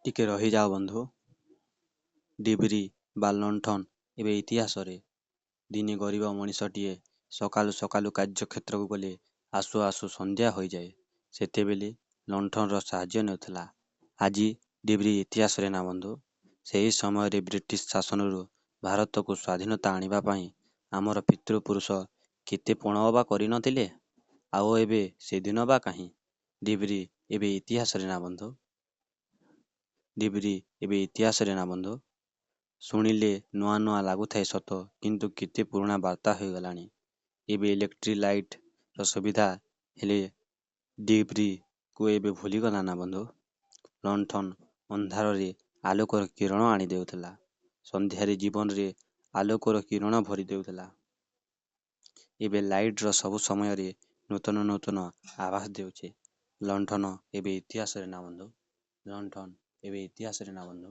ଟିକେ ରହିଯାଅ ବନ୍ଧୁ। ଡିବିରି ବା ଲଣ୍ଠନ ଏବେ ଇତିହାସରେ। ଦିନେ ଗରିବ ମଣିଷଟିଏ ସକାଳୁ ସକାଳୁ କାର୍ଯ୍ୟକ୍ଷେତ୍ରକୁ ଗଲେ ଆସୁ ଆସୁ ସନ୍ଧ୍ୟା ହୋଇଯାଏ। ସେତେବେଳେ ଲଣ୍ଠନର ସାହାଯ୍ୟ ନେଉଥିଲା। ଆଜି ଡିବିରି ଇତିହାସରେ ନା ବନ୍ଧୁ। ସେହି ସମୟରେ ବ୍ରିଟିଶ ଶାସନରୁ ଭାରତକୁ ସ୍ୱାଧୀନତା ଆଣିବା ପାଇଁ ଆମର ପିତୃପୁରୁଷ କେତେ ପଣ ଅବା କରିନଥିଲେ। ଆଉ ଏବେ ସେଦିନ ବା କାହିଁ? ଡିବିରି ଏବେ ଇତିହାସରେ ନା ବନ୍ଧୁ। ଡିବିରି ଏବେ ଇତିହାସରେ ନା ବନ୍ଧୁ। ଶୁଣିଲେ ନୂଆ ନୂଆ ଲାଗୁଥାଏ ସତ, କିନ୍ତୁ କେତେ ପୁରୁଣା ବାର୍ତ୍ତା ହୋଇଗଲାଣି। ଏବେ ଇଲେକ୍ଟ୍ରି ଲାଇଟ୍ର ସୁବିଧା ହେଲେ ଡିବିରିକୁ ଏବେ ଭୁଲିଗଲା ନା ବନ୍ଧୁ। ଲଣ୍ଠନ ଅନ୍ଧାରରେ ଆଲୋକର କିରଣ ଆଣି ଦେଉଥିଲା। ସନ୍ଧ୍ୟାରେ ଜୀବନରେ ଆଲୋକର କିରଣ ଭରି ଦେଉଥିଲା। ଏବେ ଲାଇଟ୍ର ସବୁ ସମୟରେ ନୂତନ ନୂତନ ଆଭାସ ଦେଉଛି। ଲଣ୍ଠନ ଏବେ ଇତିହାସରେ ନା ବନ୍ଧୁ। ଲଣ୍ଠନ ଏବେ ଇତିହାସରେ ନା ବନ୍ଧୁ।